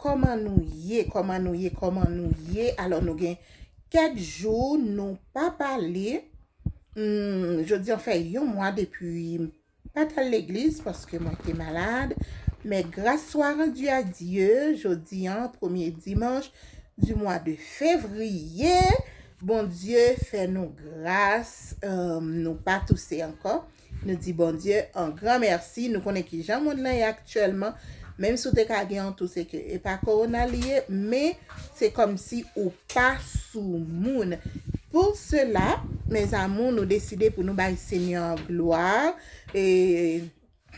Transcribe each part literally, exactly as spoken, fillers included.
Kòman nou ye? Kòman nou ye? Kòman nou ye? Alò, nou gen kèk jou nou pa pale. Hmm, jodi an fè yon mwa depi m pa t al legliz paske mwen te malad. Men gras swa randi a Dye, jodi an, premye dimanch di mwa de fevriye, Bondye fè nou gras, eh, nou pa touse ankò. Nou di Bondye an gran mèsi. Nou konnen ki jan mond lan ye aktyèlman. Menm si w te ka gen yon tous, se ke e pa kowona li ye, men se kòmsi ou pa sou moun. Pour cela, mes amours, nou deside pou nou bay Senyè an glwa. E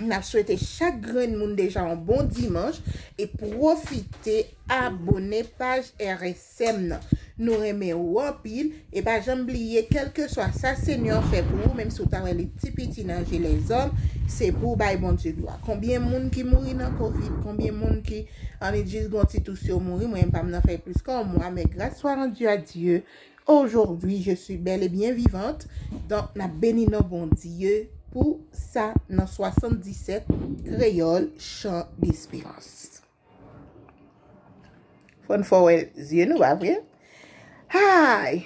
n ap swete chak grenn moun deja yon bon dimanch e pwofite abone paj R S M nan. Nou renmen ou anpil e pa janm bliye, kèlkeswa sa Senyè an fè pou ou, menm si w ta wè li ti piti nan je lèzòm, se pou w bay Bondye glwa. Konbyen moun ki mouri nan kovid? Konbyen moun ki ann di gon ti tous yo mouri? Mwen menm pa m nan fè plis ke yon mwa, men gras swa randi a Dye, aujourd'hui je suis bel et bien vivante. Donk, n ap beni non Bondye pou sa nan swasanndisèt Kreyòl Chan Desperans. Fò n fò wè zye nou, pa vre? Hay!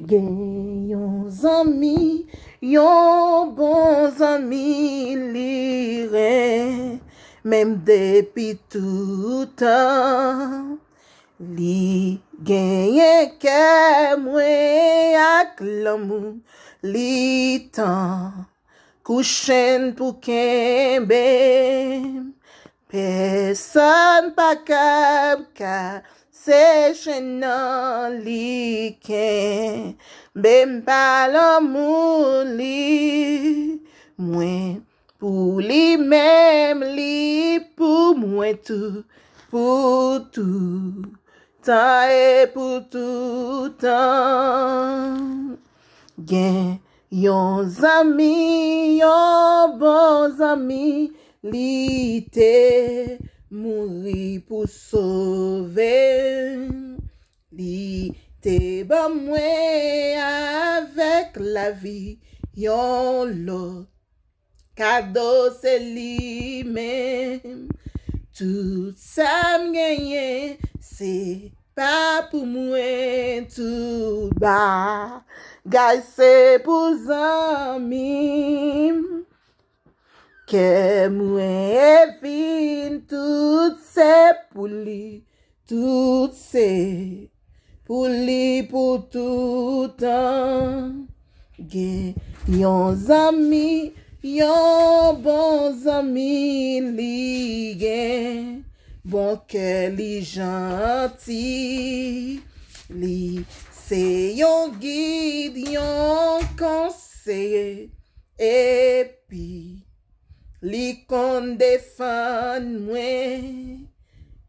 Gen yon zanmi, yon bon zanmi, li renmen m depi toutan. Li genyen kè mwen ak lanmou li tan. Kou chenn pou kenbe m. Pèsonn pa kab kase chenn nan, li kenbe m pa lanmou li. Mwen pou li menm, li pou mwen tou, pou tou tan e pou toutan. Gen yon zanmi, yon bon zanmi, li te mouri pou sove m. Li te ban mwen avèk lavi yon lòt kado, se li menm. Tout sa m genyen, se pa pou mwen, tout bagay se pou zanmi m. Kè mwen e vi m, tout se pou li, tout se pou li pou toutan. Gen yon zanmi, yon bon zanmi, li gen bon kè, li janti. Li se yon gid, yon konseye, epi li konn defann mwen.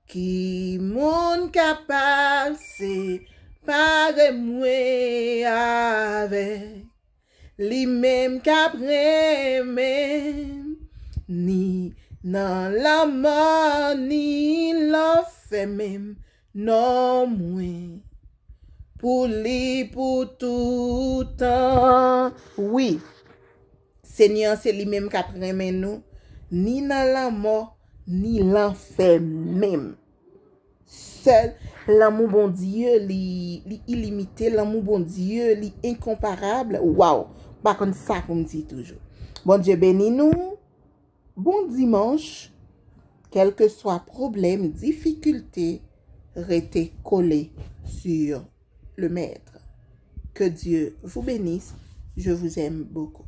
Ki moun ka pase pare mwen avèk li menm k ap renmen m, ni nan lanmò, ni lanfè menm, non mwen pou li pou toutan. Wi, Senyè an se li menm k ap renmen nou, ni nan lanmò, ni lanfè menm. Sèl lanmou Bondye, li, li ilimite, lanmou Bondye, li enkonparab. Waw, m pa konn sa pou m di toujou. Bondye beni nou. Bon dimanch. Kèlkeswa pwoblèm, difikilte, rete kole sur le Maître. Que Dieu vous bénisse. Je vous aime beaucoup.